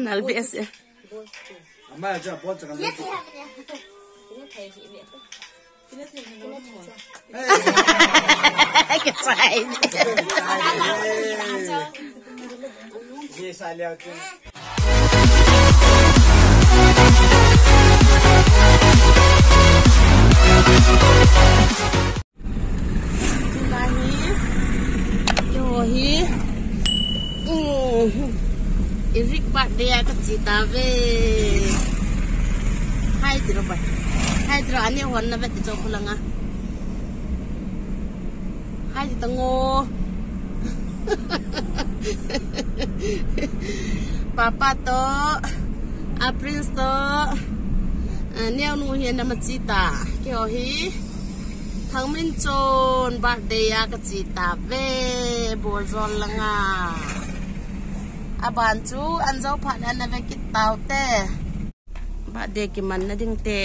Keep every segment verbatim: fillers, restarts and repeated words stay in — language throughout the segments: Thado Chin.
Nal be ase. Ama ja bol chang. Kichai. Ye sa liao chu. Tuna hi, keiho hi, um, Eric birthday a kache tauve. Hi, tiro bai. Hi, tiro, ani hon na vet cho khulanga. Hi, tango. Papa to, a Prince to, a neo nu hi na ma che ta. Keiho hi, Thangminchon birthday a kache tauve, Boljol langa. Aban chu an jou phat le ana ve kit taute. Birthday kimanna ding te.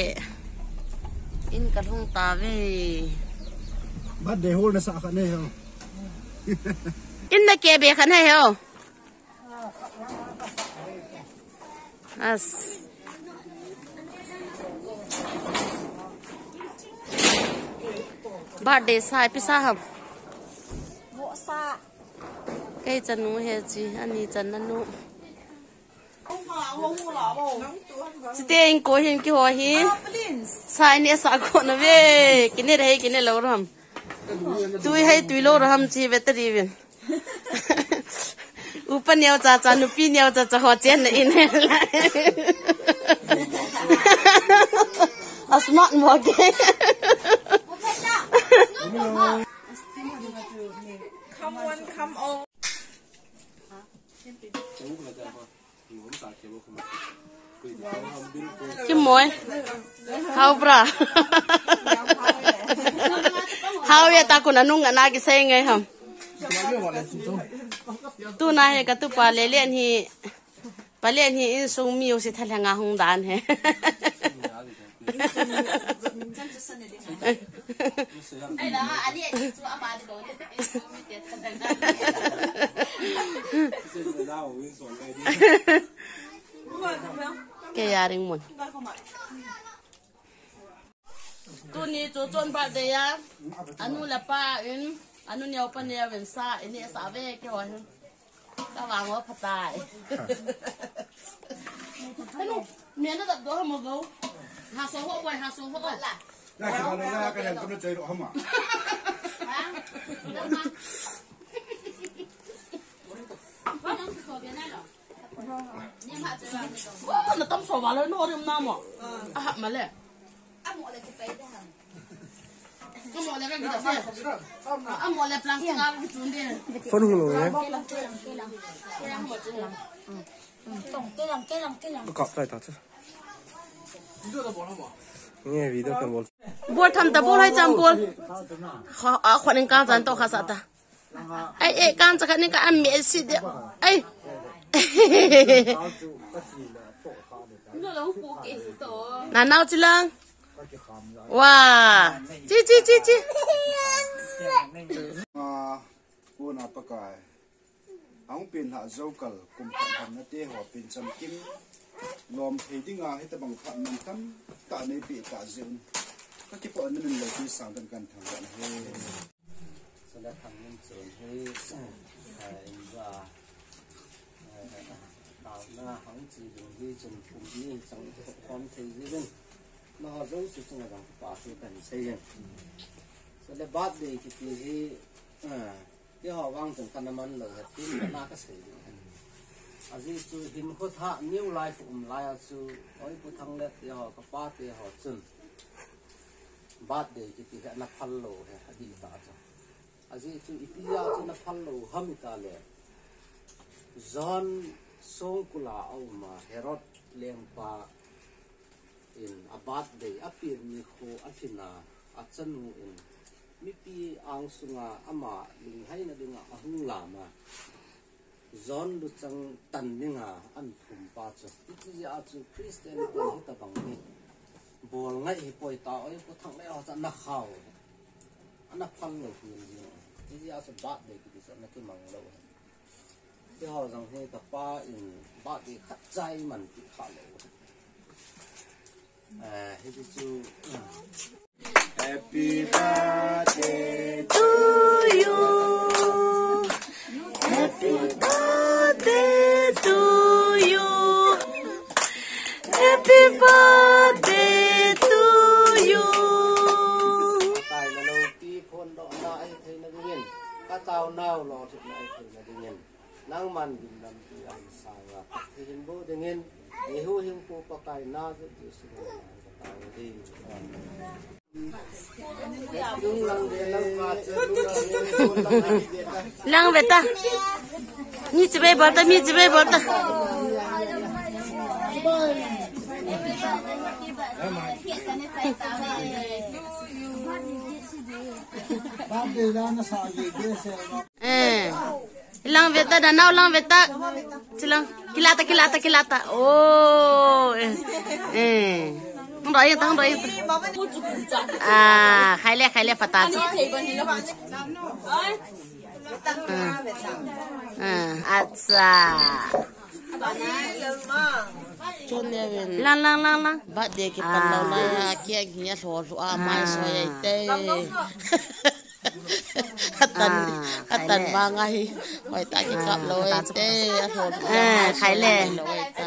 In kalhung tauve. Birthday hall nasa khat nei ho. In na ke be khat nei ho. As. Birthday sa, ipi sa ham? Kei chanu hi chi, ani channa nu. Chite in ko hin keiho hi. Sa nei sa ko na ve. Kine re, kine lou ram. Tui hai tui lou ram chi ve ta di vin. Upa neo cha cha, nupi neo cha cha ho chen na in. A smart mo ke. Come on, come on. Kimoi. Hao bra. Hao ya ta kuna nung na kisei ngai ham. Tuna hi katupa Lelen hi. Palen hi insung mi u si thalheng a hung dan he. Kei a ring mun. Tuni chu chon birthday a, anu le apa in, anu neo pa neo in sa, ini sa ve keiho hin. Ka vang o phatai. Anu, ne na dap do ha mo go. Ha so ho boy, ha so ho. Ya, ka na ya ka yan ko na chai ro ha ma. Ha? Wa, na tam so ba le no rim na mo. A ha ma le. Phone hung lou ne. Kap tai ta chu. Nge video kan bol. Bol tham ta, bol hai cham bol. Kha, a khon in kang chan to kha sa ta. Ai, eh, kang cha khat ni ka am me si de. Ai. Na nau chi lang. Wa. Chi, chi, chi, chi. Ah, kona Pakai. Ahung pen lha jou kal kum khat lhon na te ho pen chamkim. Lom thei dinga hitabang phat man tam ta nei pe ta jeh un. Ka kipah na min lo ti sang kan kan thang na he. Sala thang min chon he. Ai ba. Ai, tao na hang chi ding di chun kum ni chang khom thei ji vin. Na ho jou si chunga jang pa se kan sei jeng. Sala birthday kiti hi, ah, Keiho vang chun kana man lou he, tin kana ka sei ding he. Ajeh chu hinkho thah new life um lai a chu, oi Pu Thanglet te ho, ka pa te ho chun birthday kiti hi ana phal lou he, adih tah chu. Ajeh chu ipi a chu ana phal lou ham iti le, John songkul a aum a, Herod lengpa in a birthday a pet nikho a lhin a, a chanu in mipi ang sunga ama lunghaina dinga ahung lam a, John luchang tan dinga ahin thum pa chu. Hiti jeh a chu Christian te hitabang hi bol ngai hi poi ta, oi Pu Thanglet ho chu ana khao. Ana phal lou pi jing. Hiti jeh a chu birthday kiti chu ana kimang lou. Keiho jong hi kapa in birthday khat cha iman ti kha lou. Eh, hichu. Happy birthday to you. Happy birthday to you. Happy birthday to you. Ka taona lolhitna ahi theina dingin, ka taonau lolhitna ahi theina dingin, nangman gimnampi ahin sanga, Pathen boh dingin, eiho hingpu Pakai Nazareth Jesu min in ka tao ahi. Lang ve ta. Mi chibai bol ta, mi chibai bol ta. Eh. Lang ve ta, da nau lang ve ta. Chilang. Kila ta, kila ta, kila ta. Oh, eh. Eh. Hung doi ta, hung doi ta. Ah, khai le, khai le, pha ta. Ah. Ah, acha. Lang, lang, lang, lang. Birthday kipan lou na, cake hi a lho lho a, mai soi ai te. Atan, ah, atan khai le. Vang ahi. Hoi ta kikap lou ai te, a lho lho a, ah, mai khai soi le. Ai lou ai ta.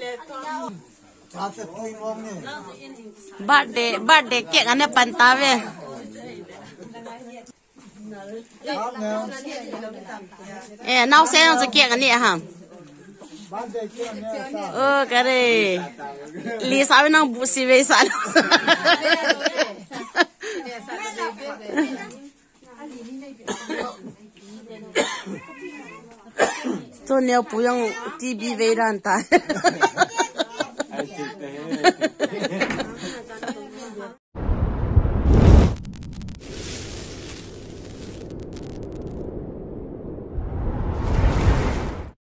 Birthday, birthday cake ana pan ta ve. Eh, naosen jong chu cake aneh ham. Oh, kare. Li sa ve nang bu si ve sa. Chu neo pu jong T B ve dan ta.